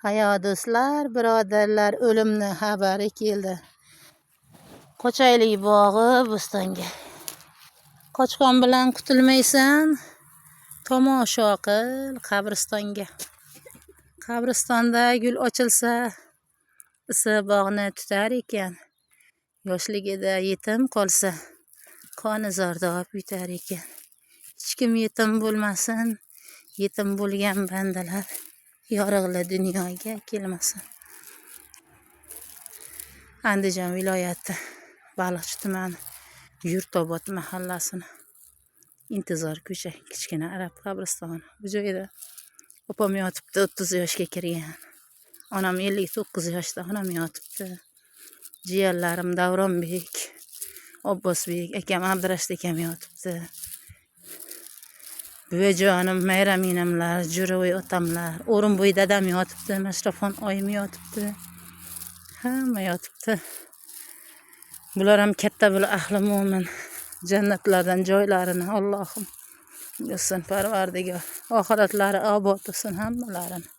Hayo do'stlar, birodarlar, o'limni xabari keldi. Qochaylik bog'i bo'stonga. Qochqon bilan qutulmaysan, tomosha qil qabristonga. Qabristonda gul ochilsa, isi bog'ni tutar ekan. Yoshligida yetim qolsa, qoni zordob yutar ekan. Hech kim yetim bo'lmasin, yetim bo'lgan bandalar yorug'li dunyoga kelmasin. Andijon viloyati Baliqchi tumani Yurtobod mahallasini Intizor ko'cha, kichkina arab qabristoni. Bu joyda opam yotibdi, 30 yoshga kirgan. Onam 59 yoshda, onam yotibdi. Jiyanlarim Davronbek, Abbosbek, akam Abdurashid akam yotibdi. Buvajonim, Mayraminamlar, Jo'ravoy otamlar, O'rinbo'y dadam yotibdi, Mashrafxon oyim yotibdi. Hamma yotibdi. Bular ham katta bir ahli mo'min. Jannatlardan joylarini Allohim bersin, Parvardigor. Oxiratlari obod bo'lsin hammalarini.